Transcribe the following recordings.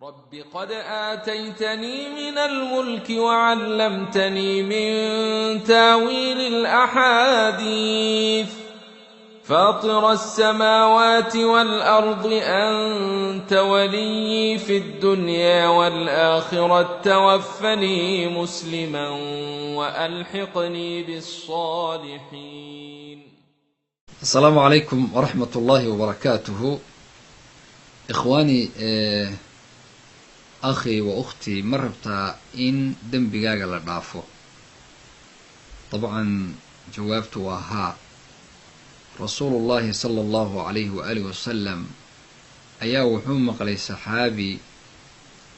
رب قد آتيتني من الملك وعلمتني من تاويل الأحاديث فاطر السماوات والأرض أنت وليي في الدنيا والآخرة توفني مسلما وألحقني بالصالحين. السلام عليكم ورحمة الله وبركاته. إخواني، أخي وأختي، ma rabtaa in dembigaaga la dhaafo? Dabcan jawaabtu waa haa. Rasuulullahi sala allahu calayhi waaalih wasalam ayaa wuxuu maqlay saxaabi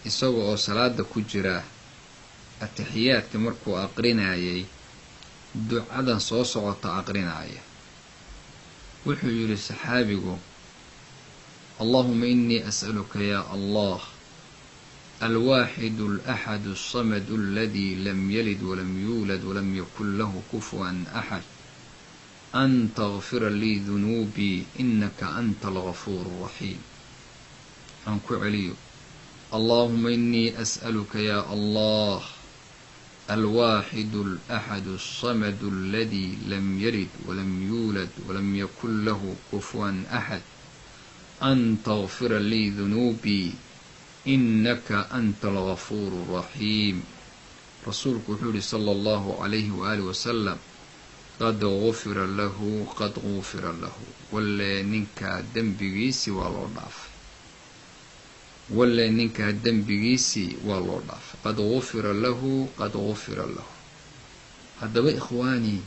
isaga oo salaada ku jira, atixiyaadka markuu aqrinayay ducadan soo socota aqrinaya. Wuxuu yidhi saxaabigu: "اللهم إني أسألك يا الله الواحد الأحد الصمد الذي لم يلد ولم يولد ولم يكن له كفوا أحد أن تغفر لي ذنوبي إنك أنت الغفور الرحيم." Aan ku celiyo: اللهم إني أسألك يا الله الواحد الأحد الصمد الذي لم يلد ولم يولد ولم يكن له كفوا أحد أن تغفر لي ذنوبي إنك أنت الغفور الرحيم. Rasuulku wuxuu yihi sala allahu calayhi waaalih wasalam: "قد غفر له، قد غفر له." Walle ninkaa dembigiisii waa loo dhaafay, walle ninkaa dembigiisii waa loo dhaafay. قد غفر له، قد غفر له. Haddaba ikhwaanii,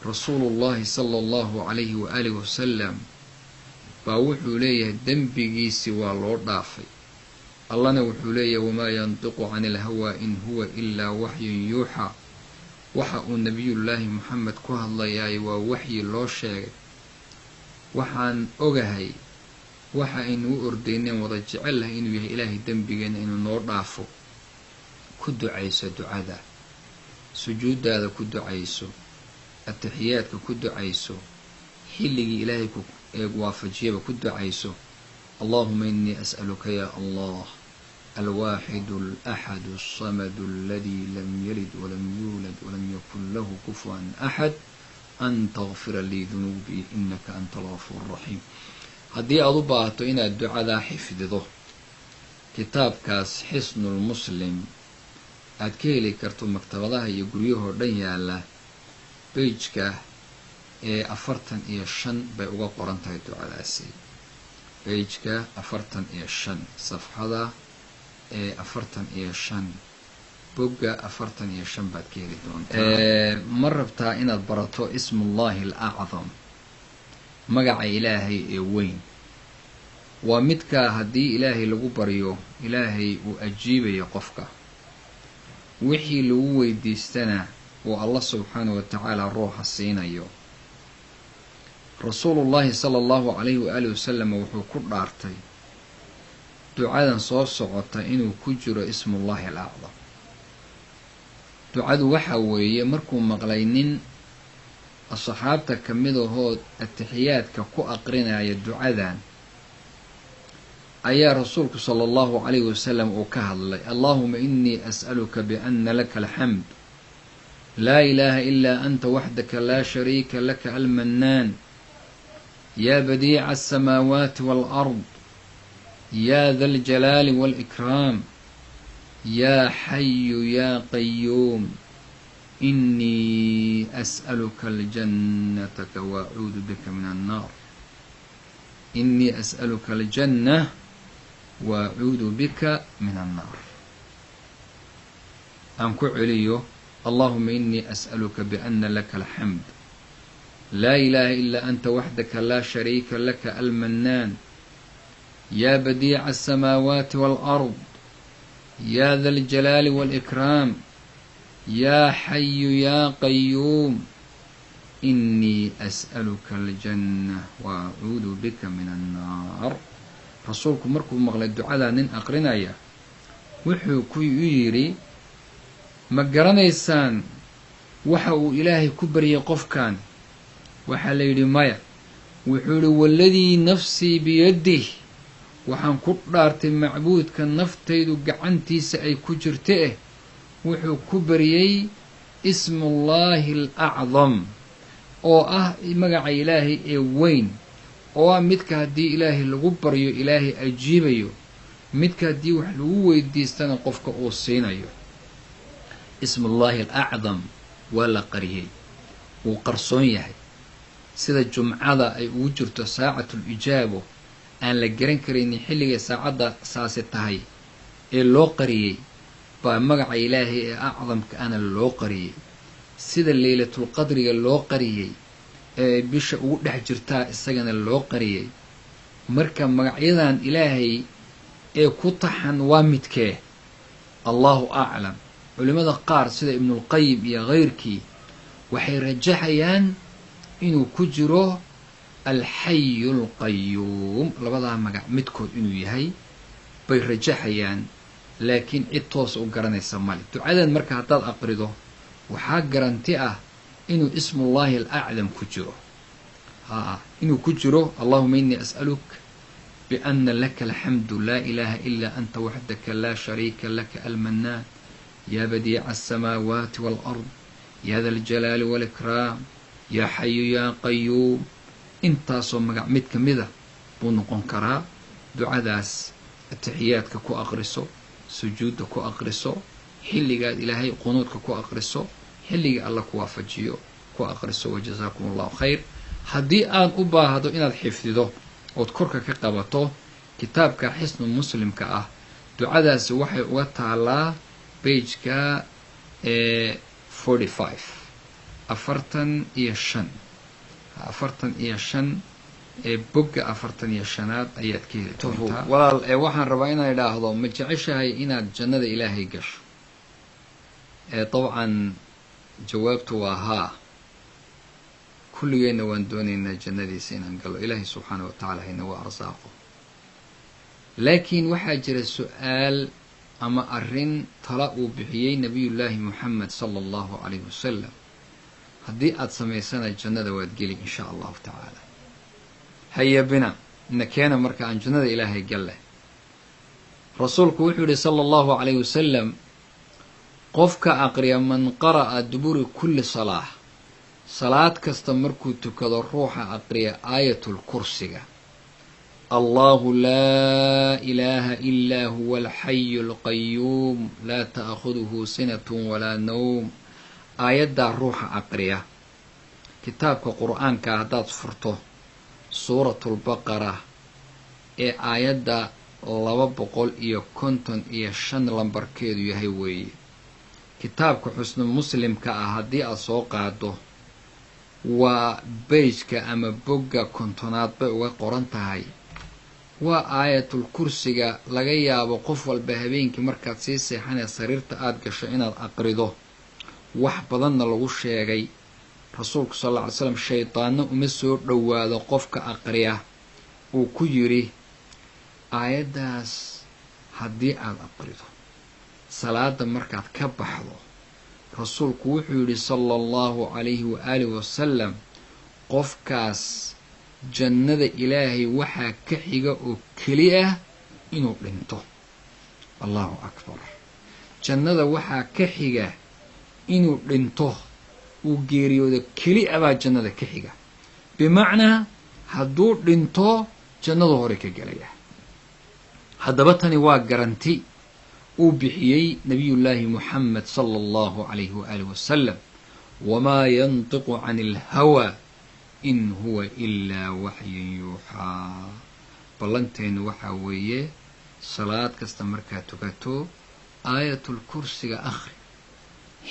Rasuulullahi sala allahu calayhi waaalih wasalam baa wuxuu leeyahay dembigiisii waa loo dhaafay. Allana wuxuu leeyahay: "وما ينطق عن الهوى إن هو إلا وحي يوحى." Waxa uu Nabiyullaahi Moxamed ku hadlayaay waa waxyi loo sheegay. Waxaan ogahay waxa aynu u ordayneen wada jecel lahay inuu yahay Ilaahay dembigeena inuu noo dhaafo. Ku ducayso ducada, sujuuddaada ku ducayso, atixiyaadka ku ducayso, xilligii Ilaahay ku waafajiyaba ku ducayso: اللهم إني أسألك يا الله الواحد الأحد الصمد الذي لم يلد ولم يولد ولم يكن له كفوا أحد أن تغفر لي ذنوبي إنك أنت الغفور الرحيم. Haddii aada u baahato inaad ducadaa xifdido, kitaabkaas Xisnulmuslim aad ka heli karto maktabadaha iyo guryahoo dhan yaalla, page-ka ee 45 bay uga qoran tahay ducadaasi. Page-ka 45, safxada ee 45, bogga 45 baad ka heli doontaa. Ma rabtaa inaad barato ismullahi alacdam, magaca Ilaahay ee weyn? Waa midkaa haddii Ilaahay lagu baryo Ilaahay uu ajiibayo qofka, wixii lagu weydiistana uu Allah subxaanahu wa tacaala ruuxa siinayo. Rasuulullahi sala allahu calayhi waaalih wasalam wuxuu ku dhaartay ducadan soo socota inuu ku jiro ismullahi alacdam. Ducadu waxa weeye, markuu maqlay nin asxaabta ka mid ahoo atixiyaadka ku aqrinaya ducadan, ayaa Rasuulku sala allahu calayhi wasalam uu ka hadlay: "اللهم إني أسألك بأن لك الحمد لا إله إلا أنت وحدك لا شريك لك المنان يا بديع السماوات والأرض يا ذا الجلال والإكرام يا حي يا قيوم إني أسألك الجنة وأعوذ بك من النار، إني أسألك الجنة وأعوذ بك من النار." Aan ku celiyo: اللهم إني أسألك بأن لك الحمد لا إله إلا أنت وحدك لا شريك لك المنان يا بديع السماوات والأرض يا ذا الجلال والإكرام يا حي يا قيوم إني أسألك الجنة وأعوذ بك من النار. Rasuulku markuu maqlay ducadaa nin aqrinaya, wuxuu ku yidhi: "Ma garanaysaan waxa uu Ilaahay ku baryay qofkan?" Waxaa la yidhi: "Maya." Wuxuu yihi: "والذي نفسي بيده." Waxaan ku dhaartay macbuudka naftaydu gacantiisa ay ku jirta eh, wuxuu ku bariyey ismullaahi alacdam, oo ah magaca Ilaahay ee weyn, oo ah midka haddii Ilaahay lagu baryo Ilaahay ajiibayo, midka haddii wax lagu weydiistana qofka uu siinayo. Ismullaahi alacdam waa la qariyey, wuu qarsoon yahay, sida jumcada ay ugu jirto saacatul ijaabo aan la garan karaynin xilligay saacadda saasi tahay ee loo qariyey, baa magaca Ilaahay ee acdamka ana loo qariyey. Sida leylatulqadriga loo qariyey ee bisha ugu dhex jirtaa isagana loo qariyey. Marka magacyadan Ilaahay ee ku taxan waa midkee? Allahu aclam. Culimada qaar sida Ibnulqayim iyo keyrkii waxay rajaxayaan inuu ku jiro alxayu alqayuum, labadaa magac midkood inuu yahay bay rajaxayaan, laakiin cid toosa u garanaysa male. Ducadan marka haddaad aqrido waxaa garanti ah inuu ismullaahi alacdam ku jiro, haa, inuu ku jiro. Allahuma inii as'aluk biana laka alxamdu laa ilaaha ilaa anta waxdaka laa shariika laka almanaan yaa badiica alsamaawaati waalard yaa da aljalaali waalikraam yaa xayu yaa qayuum. Intaasoo magac mid ka mid a buu noqon karaa. Ducadaas atixiyaadka ku aqriso, sujuudda ku aqriso, xilligaad Ilaahay qunuudka ku aqriso, xilligii Alla ku waafajiyo ku aqriso. Wajazaakum allahu khayr. Haddii aad u baahdo inaad xifdido ood korka ka qabato kitaabka Xisnu Muslimka ah, ducadaasi waxay uga taalaa page-ka 45, 45, 45 ee bogga 45aad ayaad ka heli doontaa. Walaal, ee waxaan rabaa inaan idhaahdo, ma jeceshahay inaad jannada Ilaahay gasho? Ee dabcan jawaabtu waa haa. Kulligeenna waan doonaynaa jannadiisa inaan galo, Ilaahay subxaana wa tacala haynagu arsaaqo. Laakiin waxaa jira su-aal ama arrin tala uu bixiyey Nabiyullaahi Moxamed sala Allahu calayhi wasalam, haddii aada samaysana jannada waad geli insha Allahu tacaala. Haya bina ina keena marka aan jannada Ilaahay galle. Rasuulku wuxuu yihi sala Allahu calayhi wasalam, qofka aqriya man qara'a duburi kulli salaah, salaad kasta markuu tukado ruuxa aqriya aayatul kursiga, Allahu laa ilaaha ilaa huwa alxayu alqayuum laa ta'khuduhu sinatun walaa nawm, aayaddaa ruuxa aqriya, kitaabka Qur-aanka haddaad furto Suuratulbaqara ee aayadda 255 lambarkeedu yahay weeye. Kitaabka Xusnu Muslimka ah haddii aada soo qaado waa page-ka ama bogga 50aad bay uga qoran tahay. Waa aayatul kursiga laga yaabo qof walba habeenkii markaad sii seexanee sariirta aada gasho inaad aqrido, wax badanna lagu sheegay. Rasuulku sal alla ly slam shaydaanno uma soo dhowaado qofka aqriya uu ku yidhi. Aayaddaas haddii aada aqrido salaada markaad ka baxdo, rasuulku wuxuu yidhi sala Allahu calayhi waaalih wasalam, qofkaas jannada Ilaahay waxaa ka xiga oo keli ah inuu dhinto. Allahu akbar! Jannada waxaa ka xiga inuu dhinto, uu geeriyoodo keli a baa jannada ka xiga. Bimacnaa hadduu dhinto jannada hore ka gelaya. Haddaba tani waa garanti uu bixiyey Nabiyullaahi Moxamed sala Allahu calayhi waaalih wasalam. Wamaa yantiqu cani alhawaa in huwa ilaa waxyun yuuxaa. Ballanteennu waxaa weeye, salaad kasta markaad tukato aayatul kursiga akhri,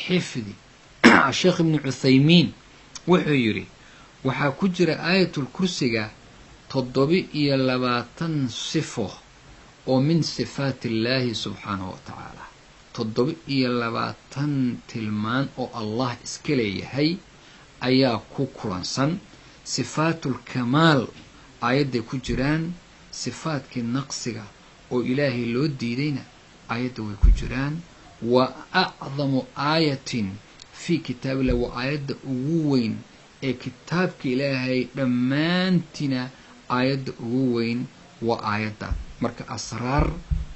xifdi. Sheekh Ibnu Cuthaymiin wuxuu yidhi waxaa ku jira aayatul kursiga 27 sifo oo min sifaat illaahi subxaanahu wa tacaala, 27 tilmaan oo Allah iska leeyahay ayaa ku kulansan. Sifaatul kamaal aayadday ku jiraan, sifaadkii naqsiga oo Ilaahay loo diidayna aayadda way ku jiraan. Waa acdamu aayatin fii kitaabillah, waa aayadda ugu weyn ee kitaabka Ilaahay dhammaantiina, aayadda ugu weyn waa aayadda. Marka asraar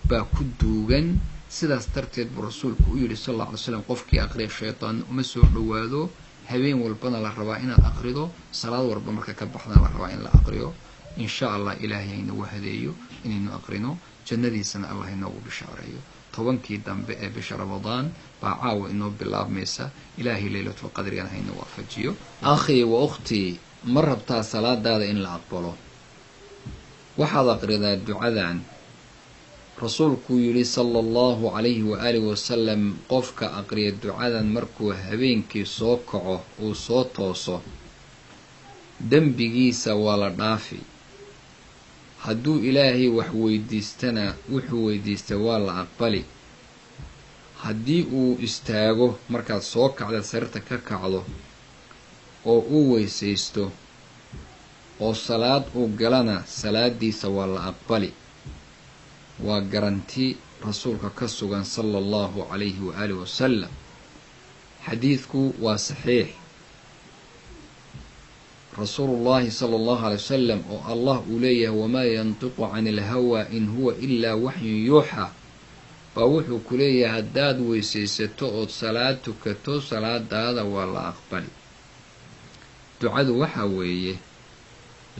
baa ku duugan. Sidaas darteed buu rasuulku u yidhi sal alla alay slam, qofkii aqriya shaytaanna uma soo dhowaado. Habeen walbana la rabaa inaad aqrido, salaad walba marka ka baxdana la rabaa in la aqriyo. Insha Allah ilaahay haynagu hadeeyo inaynu aqrino, jannadiisana allah inoogu bishaareeyo. 10kii dambe ee bisha Ramadaan baa caawa inoo bilaabmaysa. Ilaahay leylatulqadrigana hayna waafajiyo. Akhii wa ukhtii, ma rabtaa salaadaada in la aqbalo? Waxaad aqridaa ducadan rasuulkuu yidhi sala allahu calayhi waaalih wasalam. Qofka aqriya ducadan markuu habeenkii soo kaco, uu soo tooso, dembigiisa waa la dhaafi. Hadduu ilaahay wax weydiistana, wuxuu weydiistay waa la aqbali. Haddii uu istaago markaad soo kacda, sariirta ka kacdo oo uu weysaysto oo salaad uu galana, salaadiisa waa la aqbali. Waa garanti rasuulka ka sugan sala allahu calayhi waaalih wasalam. Xadiidku waa saxiix. Rasuulullahi sala allahu alay wasalam oo Allah uu leeyahay "Wamaa yantiqu cani ilhawaa in huwa ilaa waxyun yuuxa" baa wuxuu ku leeyahay, haddaad weysaysato ood salaad tukato, salaadaada waa la aqbali. Ducadu waxaa weeye: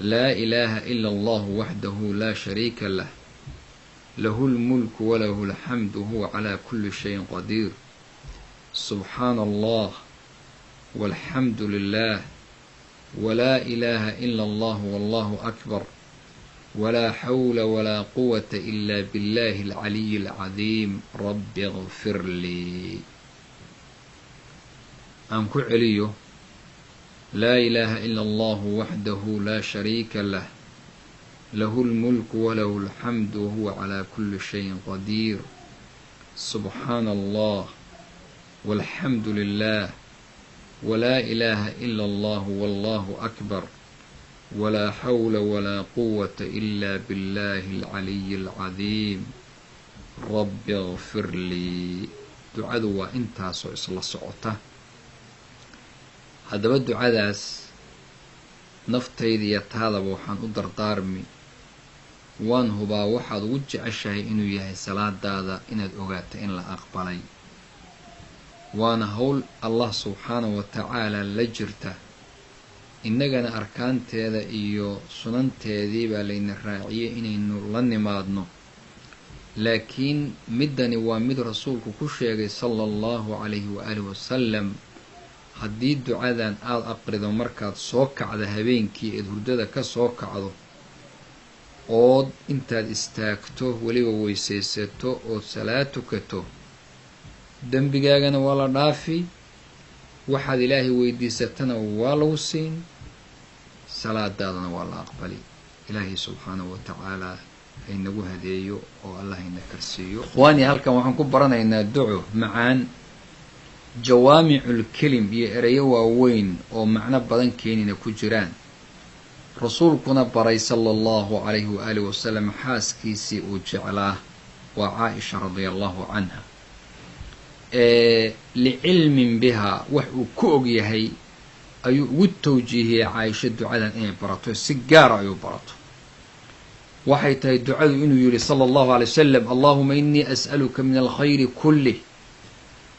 Laa ilaaha ila allahu waxdahu laa shariika lah, lahu lmulku walahu alxamdu, huwa calaa kulli shayin qadiir. Subxaana Allah walxamdu lilah, walaa ilaaha ila allah, wallahu akbar, walaa xawla walaa quwata ila billahi alcaliyi alcadiim. Rabbi ikfir lii. Aan ku celiyo: laa ilaaha ila allahu waxdahu laa shariika lah, lahu lmulku walahu alxamdu, wahuwa calaa kulli shayin qadiir. Subxaana allah walxamdu lilah, walaa ilaaha ila allah, wallahu akbar, walaa xawla walaa quwata ila billahi alcaliyi alcadiim. Rabbi ikfir lii. Ducadu waa intaasoo isla socota. Haddaba ducadaas naftayda iyo taadaba waxaan u dardaarmi. Waan hubaa waxaad ugu jeceshahay inuu yahay salaadaada inaad ogaato in la aqbalay, waana howl Allah subxaanahu wa tacaala la jirta. Innagana arkaanteeda iyo sunanteedii baa layna raaciyey inaynu la nimaadno, laakiin middani waa mid rasuulku ku sheegay sala allahu calayhi waaalih wasalam. Haddii ducadan aada aqrido markaad soo kacda habeenkii eed hurdada ka soo kacdo, ood intaad istaagto weliba weysaysato ood salaad tukato, dembigaagana waa la dhaafi, waxaad ilaahay weydiisatana waa lagu siin, salaadaadana waa la aqbali. Ilaahay subxaanahu wa tacaala haynagu hadeeyo oo Allah hayna karsiiyo. Ikhwaani, halkan waxaan ku baranaynaa duco macaan, jawaamiculkelim iyo ereyo waaweyn oo macno badan keenina ku jiraan, rasuulkuna baray sala allahu calayhi waaalih wasalam xaaskiisii uu jeclaa, waa Caaisha radia allahu canha. Licilmin bihaa, wax uu ku og yahay ayuu ugu tawjiihiyey Caaisho ducadan inay barato, si gaara ayuu barato. Waxay tahay ducadu inuu yihi sala allahu alay wasalam: Allahuma inii as'aluka min alkhayri kulih,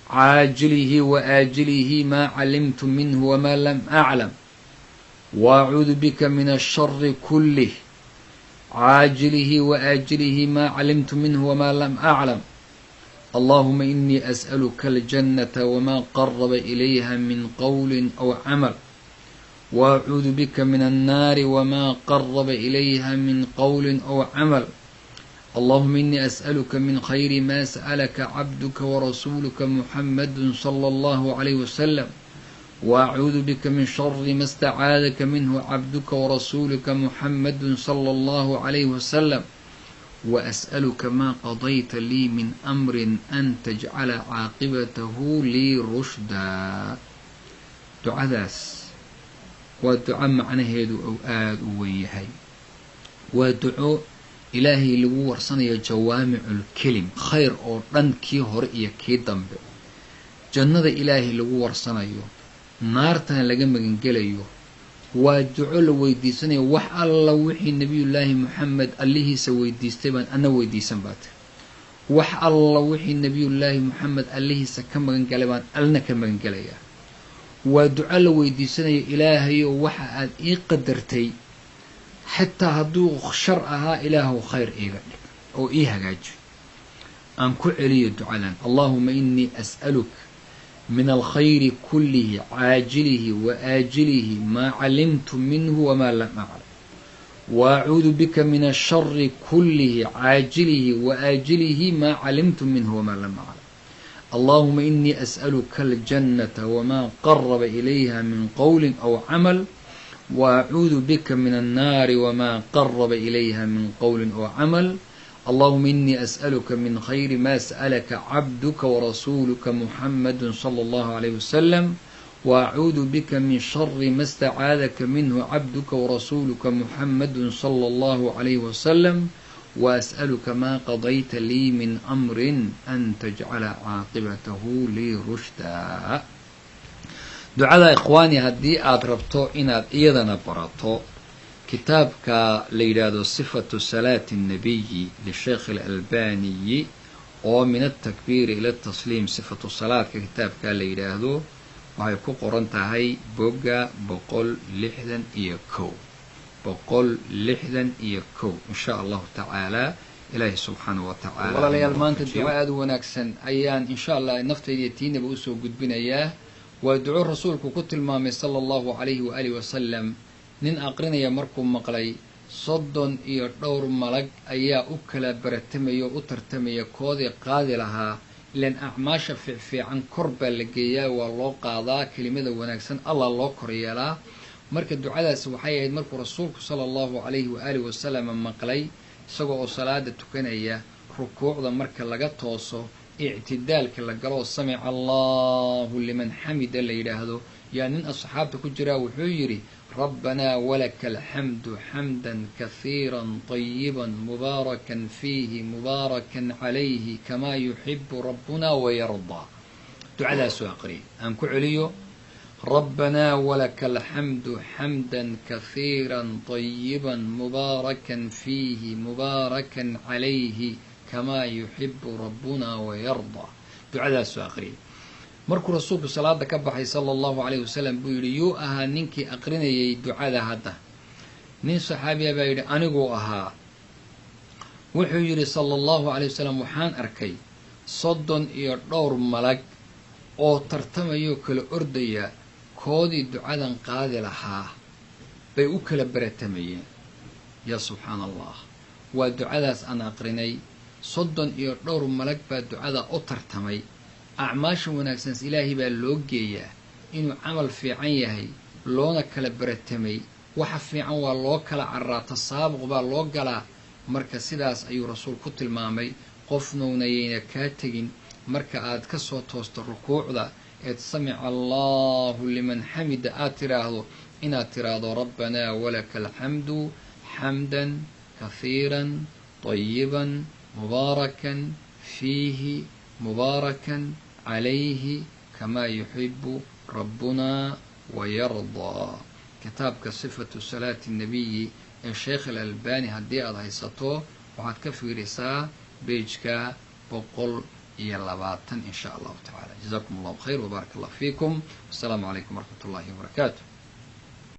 caajilihi wa aajilihi, maa calimtu minhu wamaa lam aclam, wa acuudu bika min alshari kulih, caajilihi wa aajilihi, maa calimtu minhu wamaa lam aclam. Allahuma inii as'aluka aljannata wamaa qaraba ilayha min qowli aw camal, waacuudu bika min annaari wamaa qaraba ilayha min qowli aw camal. Allahuma inii as'aluka min khayri ma sa'alaka cabduka warasuuluka muxamadu sala allahu calayh wasalam, waacuudu bika min shari ma stacaadaka minhu cabduka warasuuluka muxamadu sala allahu calayh wasalam, waas'aluka maa qadayta lii min amrin an tajcala caaqibatahu lii rushdaa. Ducadaas waa duco macnaheedu uu aada u weyn yahay. Waa duco ilaahay lagu warsanayo jawaamiculkelim, khayr oo dhan, kii hore iyo kii dambe, jannada ilaahay lagu warsanayo, naartana laga magangelayo. Waa duco la weydiisanaya. Wax alla wixii Nabiyullaahi Moxamed Allihiisa weydiistay baan ana weydiisan baa tiri. Wax alla wixii Nabiyullaahi Moxamed Allihiisa ka magan galay baan alna ka magan gelayaa. Waa duco la weydiisanayo: Ilaahayo, waxa aad ii qadartay, xitaa hadduu shar ahaa, Ilaahow khayr iiga dhig oo ii hagaaji. Aan ku celiyo ducadan: اللهم إني أسألك من الخير كله عاجله وآجله ما علمت منه وما لم أعلم، وأعوذ بك من الشر كله عاجله وآجله ما علمت منه وما لم أعلم. اللهم إني أسألك الجنة وما قرب إليها من قول أو عمل، وأعوذ بك من النار وما قرب إليها من قول أو عمل. اللهم إني أسألك من خير ما سألك عبدك ورسولك محمد صلى الله عليه وسلم، وأعوذ بك من شر ما استعاذك منه عبدك ورسولك محمد صلى الله عليه وسلم، وأسألك ما قضيت لي من أمر أن تجعل عاقبته لي رشدا. Ducada, ikhwaani, haddii aada rabto inaad iyadana barato, kitaabka la yidhaahdo صفة صلاة النبي للشيخ الألباني oo من التكبير إلى التسليم, sifatu salaadka kitaabka la yidhaahdo, waxay ku qoran tahay bogga 161, 161, in sha Allahu tacaala. Ilaahi subxaanahu wa tacala. Walaalayaal, maanta duco aada u wanaagsan ayaan insha Allah naftayda iyo tiinaba usoo gudbinayaa. Waa duco Rasuulku ku tilmaamay sala Allahu calayhi waaalih wasalam. Nin aqrinaya markuu maqlay, 30 iyo dhowr malag ayaa u kala baratamaya oo u tartamaya koodii qaadi lahaa. Ilan acmaasha fiicfiican kor baa la geeyaa, waa loo qaadaa, kelimada wanaagsan Allah loo koryeelaa. Marka ducadaasi waxay ahayd markuu Rasuulku sala Allahu calayhi waaalih wasalam maqlay isagoo oo salaada tukanaya, rukuucda marka laga tooso, ictidaalka la galo, سمع الله لمن حمده la yidhaahdo, yaa nin asxaabta ku jiraa wuxuu yidhi: ربنا ولك الحمد حمدا كثيرا طيبا مباركا فيه مباركا عليه كما يحب ربنا ويرضى. Ducadaasuu aqriyay. Aan ku celiyo: ربنا ولك الحمد حمدا كثيرا طيبا مباركا فيه مباركا عليه كما يحب ربنا ويرضى. Ducadaasuu aqriyay. Markuu Rasuulku salaada ka baxay sala Allahu calayh wasalam, buu yidhi: "Yuu ahaa ninkii aqrinayay ducada hadda?" Nin saxaabiya baa yidhi: "Aniguu ahaa." Wuxuu yidhi sala Allahu calay wasalam: "Waxaan arkay 30 iyo dhowr malag oo tartamayoo kala ordaya koodii ducadan qaadi lahaa bay u kala baratamayeen." Ya subxaana Allah, waa ducadaas aan aqrinay. 30 iyo dhowr malag baa ducada u tartamay. Acmaasha wanaagsan Ilaahay baa loo geeyaa inuu camal fiican yahay, loona kala baratamay. Waxa fiican waa loo kala cararaa, tasaabuq baa loo galaa. Marka sidaas ayuu Rasuul ku tilmaamay. Qofnowna yayna kaa tegin, marka aad ka soo toosto rukuucda eed سمع الله لمن حمده aad tiraahdo, inaad tiraahdo: ربنا ولك الحمد حمدا كثيرا طيبا مباركا فيه مباركا عليه كما يحب ربنا ويرضى. Kitaabka صفة صلاة النبي ee Sheekh Alalbani haddii aada haysato, waxaad ka fiirisaa page-ka 120, in sha Allahu tacala. جزاكم الله خير وبارك الله فيكم. والسلام عليكم ورحمة الله وبركاته.